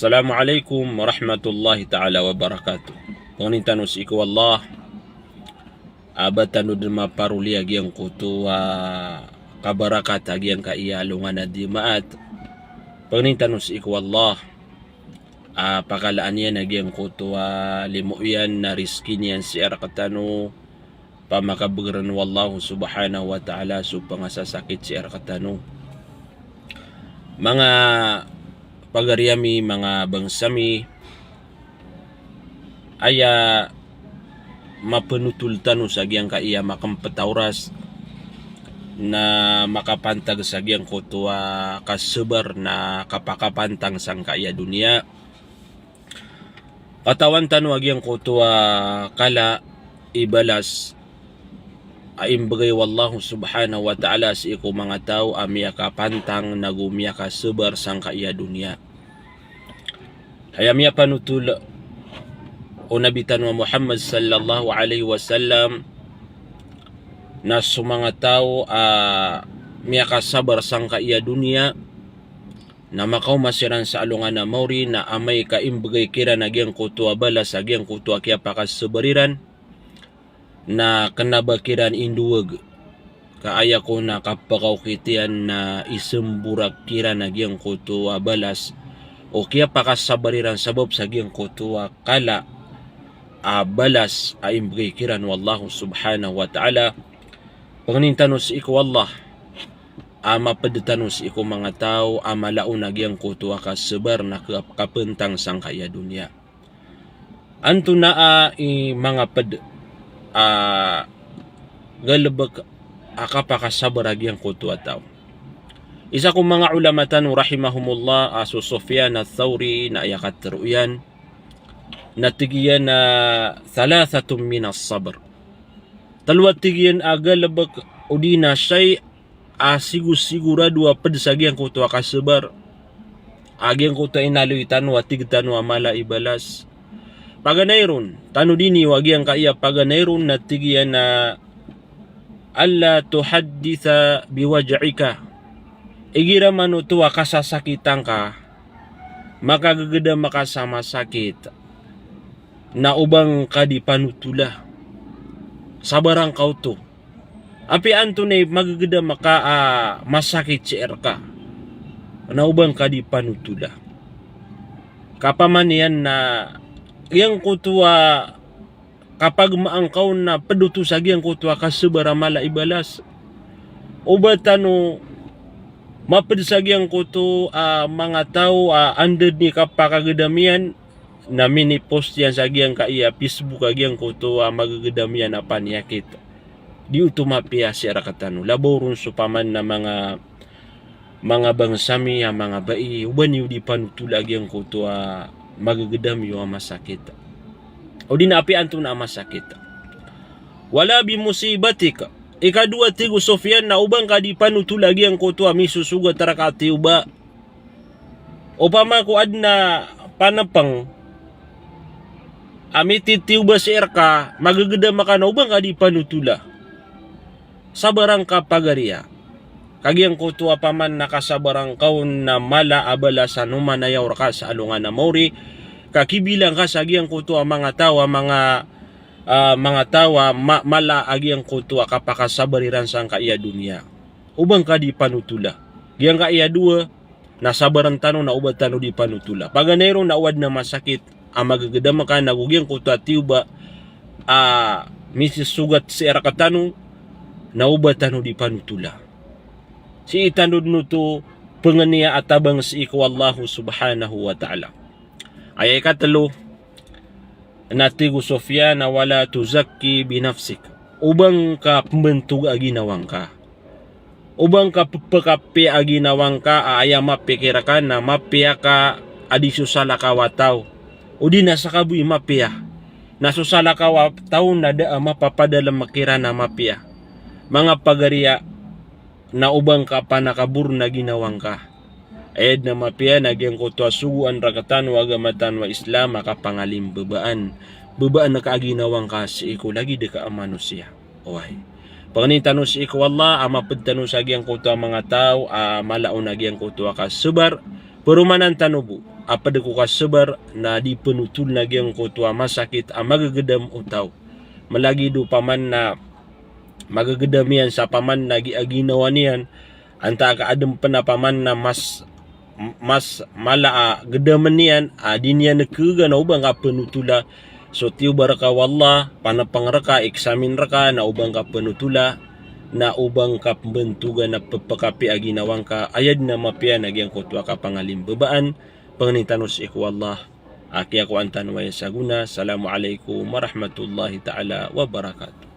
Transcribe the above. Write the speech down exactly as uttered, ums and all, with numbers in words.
Assalamu alaikum warahmatullahi ta'ala wabarakatuh. Pangnin tano sii ko Allah a ba tano den maparoli a giyangkoto a kabarakat a giyangkaya alongan a Jumaat. Pangnin tano sii ko Allah a pakalaan iyan a giyangkoto a limo iyan na rizki niyan sii rektano, pamakabegeren o Allah subhanahu wa ta'ala so pangasasakit sii rektano. Manga pagari ami, manga bangsa mi, aya mapenotol tano sa giyangkaya makempet a oras na makapantag sa giyangkoto a kasabar na kapakapantang sangkaya doniya. Katawan tano a giyangkoto a kala i balas a imbegay o Allah subhanahu wa ta'ala sii ko manga taw a miyakapantang nago miyakasabar sangkaya doniya. Aya miyapanotol o Nabi tano a Muhammad sallallahu alaihi wasallam na so manga taw a miyakasabar sangkaya doniya na makaoma siran sa alongan a maori na amay ka imbegay kiran a giyangkoto a balas a giyangkoto a kiyapakasabar iran, na kena ba kiran indoweg ka aya ko na kapakaokit iyan na isemborak kiran a giyangkoto a balas o kiyapakasabar iran sabap sa giyangkoto a kala a balas a imbegay kiran o Allah subhanahu wa ta'ala. Pangnin tano sii ko Allah a maped tano sii ko manga taw a mala on a giyangkoto a kasabar na ka-, kapentang sangkaya doniya. Antonaa i manga ped a galebek a kapakasabar a giyangkoto a taw? Isa ko manga ulama tano rahimahumullah a so Sufyan Ath-Thawri na aya katero iyan na tig iyan a thalathatun minas sabr. Telo a tig iyan a galebek odi na shay a sigo-sigorado a ped sa giyangkoto a kasabar a giyangkoto a inaloy tano a tig tano a mala i balas. Paganay ron, tanodi niyo a giyangkaya paganay ron na tig iyan a alla tuhadditha biwaj'ika. Igira man oto a kasasakitan ka, makagegedam ka sa masakit, na oba ngka di panotola. Sabaran ka oto. Apiya antonaa i magegedam ka a masakit sii reka, na oba ngka di panotola. Ka opama niyan na giyangkoto a kapagmaan ka on na ped oto sa giyangkoto a kasabar a mala i balas. Oba tano maped sa giyangkoto a manga taw a anda den i kapakagedam iyan, na minipost iyan sa giyangkaya Facebook a giyangkoto a magegedam iyan a paniyakit. Di oto mapiya sii rektano. Labaw ron so opama na manga, manga bangsa mi a manga bai, oba niyo di panotola a giyangkoto a magegedam iyo a masakit. Odi na apiya antonaa a masakit. Wala bimusibatik. Ikadowa, tig o Sufyan, na oba ngka di panotola a giyangkoto a misosogat reka a tiyoba. Opama ko aden a panepeng a mititiyoba sii reka, magegedam ka, na oba ngka di panotola. Sabaran ka pagariya. Ka giyangkoto a opama na kasabaran ka on na mala a balas a nomanayaw reka sa alongan a maori, ka kibilang ka sa giyangkoto a manga taw a manga, a, manga taw a ma-, mala a giyangkoto a kapakasabar iran sangkaya doniya. Oba ngka di panotola. Giyangkaya dowa, na sabaran tano na oba tano di panotola. Paganay ron na o aden a masakit a magegedam ka, nago giyangkoto a tiyoba a misosogat sii rektano, na oba tano di panotola. Sii tano den oto pengeniya a tabang sii ko Allah subhanahu wa ta'ala. Aya ikatelo, na tig o Sufyan a wala tuzakki binafsik. Oba ngka pembentoga a ginawa ngka. Oba ngka pepekapiya a ginawa ngka a aya mapikir ka na mapiya ka a di so salakaw a taw. Odi na seka bo i mapiya. Na so salakaw a taw na da a mapapadalem kiran a mapiya. Manga pagariya, na oba ngka panakaboron a ginawa ngka. Aya den a mapiya na giyangkoto a sogoan rektano a agama tano a Islam a kapangalimbabaan. Babaan ka a ginawa ngka sii ko lagid ka a manosiya. Oway. Pangnin tano sii ko Allah a maped tano sa giyangkoto a manga taw a mala on a giyangkoto a kasabar, Peromanan tano bo a ped ko kasabar na di penotol na giyangkoto a masakit a magegedam o taw. Melagid o paman na magegedam iyan sa paman na gi-, a ginawa niyan, antaa ka aden pen a paman na mas, mas mala a gedamen iyan, a di niyan kegan a oba ngka penotola so tiyoba reka o Allah, panepeng reka, eksamin reka, na oba ngka penotola, na oba ngka pembentogan a pepekapi a ginawa ngka, aya den a mapiya na giyangkoto a kapangalimbabaan, pangnin tano sii ko Allah a kiyakowaan tano aya sa gona. Assalamu alaikum warahmatullahi ta'ala wabarakatuh.